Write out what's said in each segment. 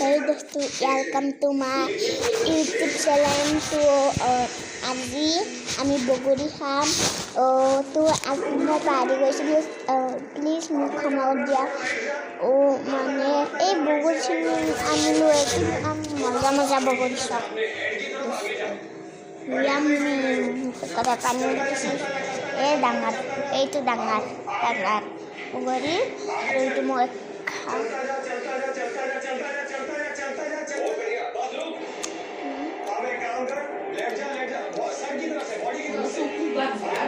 Hey দোস্তো, welcome to my YouTube channel. তো আজি আমি বগৰী খাম। তো আজি মই পাহৰি গৈছিলোঁ, প্লিজ মোক ক্ষমা কৰি দিয়া। মানে এই বগৰীখিনি আনিলোঁ, এইটো মজা মজা বগৰী চব। য়াম্মি, মুখত পানী উঠিছে। এই ডাঙৰ, এইটো ডাঙৰ ডাঙৰ বগৰী আৰু এইটো মই খাওঁ।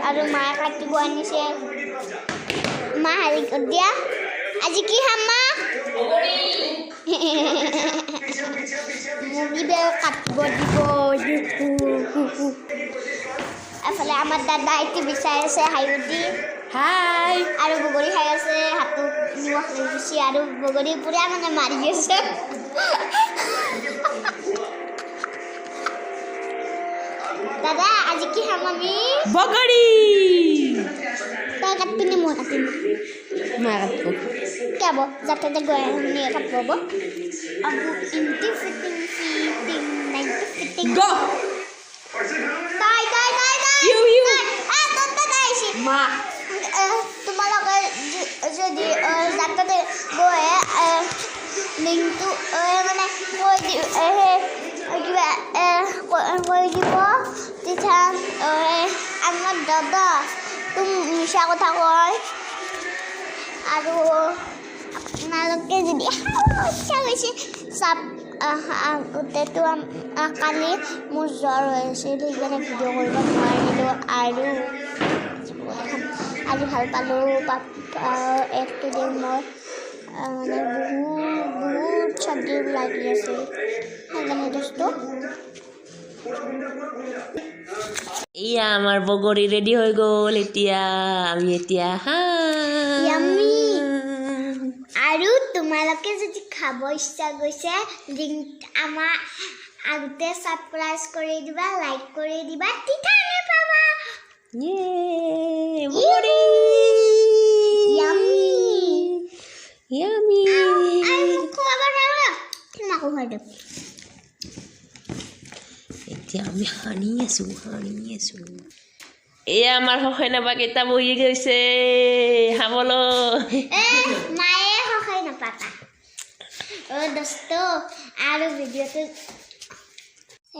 আৰু মায়ে কাটিব আনিছে। মা, হেৰি দিয়া, আজি কি খাম মা? মোক কিবা কাটিব দিব। এফালে আমাৰ দাদা এইটো বিচাৰি আছে হাইদি। হাই। আৰু বগৰী খাই আছে, হাতত নিমখ লাগি গৈছে আৰু বগৰী পুৰা মানে মাৰি আছে। দাদা, আজি কি খাম আমি? বগৰী। তই কাটবি নে মই কাটিম? মই কাটব। কি হ'ব, যাতে গৈ নিয়ে কাটব হ'ব। আবু ইনটি ফিটিং ফিটিং নাইনটি ফিটিং। গ। তাই তাই তাই তাই। ইউ ইউ। তাই তাই আহিছে। মা। তোমালোকে যদি যাত্ৰাতে গৈ লিংকটো মানে কৈ দি কিবা কৈ দিব, তেতিয়া আমাৰ দাদা তুমি মিছা কথা কয়। আৰু আপোনালোকে যদি ইচ্ছা গৈছে চাব, গোটেইটো কালি মোৰ জ্বৰ হৈ আছিল, সেইকাৰণে ভিডিঅ' কৰিব নোৱাৰিলোঁ। আৰু আজি ভাল পালোঁ। এইকেইদিন মই মানে বহুত বহুত চৰ্দি লাগি আছিল, সেইকাৰণে দোস্ত। এয়া আমাৰ বগৰী ৰেডি হৈ গ'ল। এতিয়া আমি এতিয়া খাম। য়াম্মি। আৰু তোমালোকে যদি খাব ইচ্ছা গৈছে, লিংক আমাৰ আগতে ছাবস্ক্ৰাইব কৰি দিবা, লাইক কৰি দিবা, তেতিয়াহে পাবা। ইয়ে, বগৰী। য়াম্মি। য়ামি। আৰু মোক খুৱাব নোৱাৰো, মাকো খুৱাই দিম। এতিয়া আমি সানি আছো, সানি আছো। এয়া আমাৰ সখাই নাপা কেইটা বহি গৈছে খাবলৈ। এ মায়ে সহায় নাপাতা। অ' দোস্ত, আৰু ভিডিঅ'টো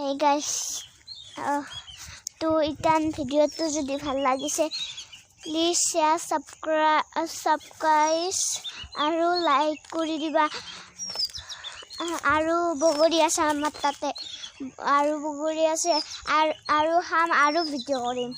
এই গাইছ, তো ইটান ভিডিঅ'টো যদি ভাল লাগিছে, প্লিজ শ্বেয়াৰ, ছাবস্ক্ৰাইব আৰু লাইক কৰি দিবা। আৰু বগৰী আছে আমাৰ তাতে, আৰু বগৰী আছে আৰু আৰু খাম আৰু ভিডিঅ' কৰিম।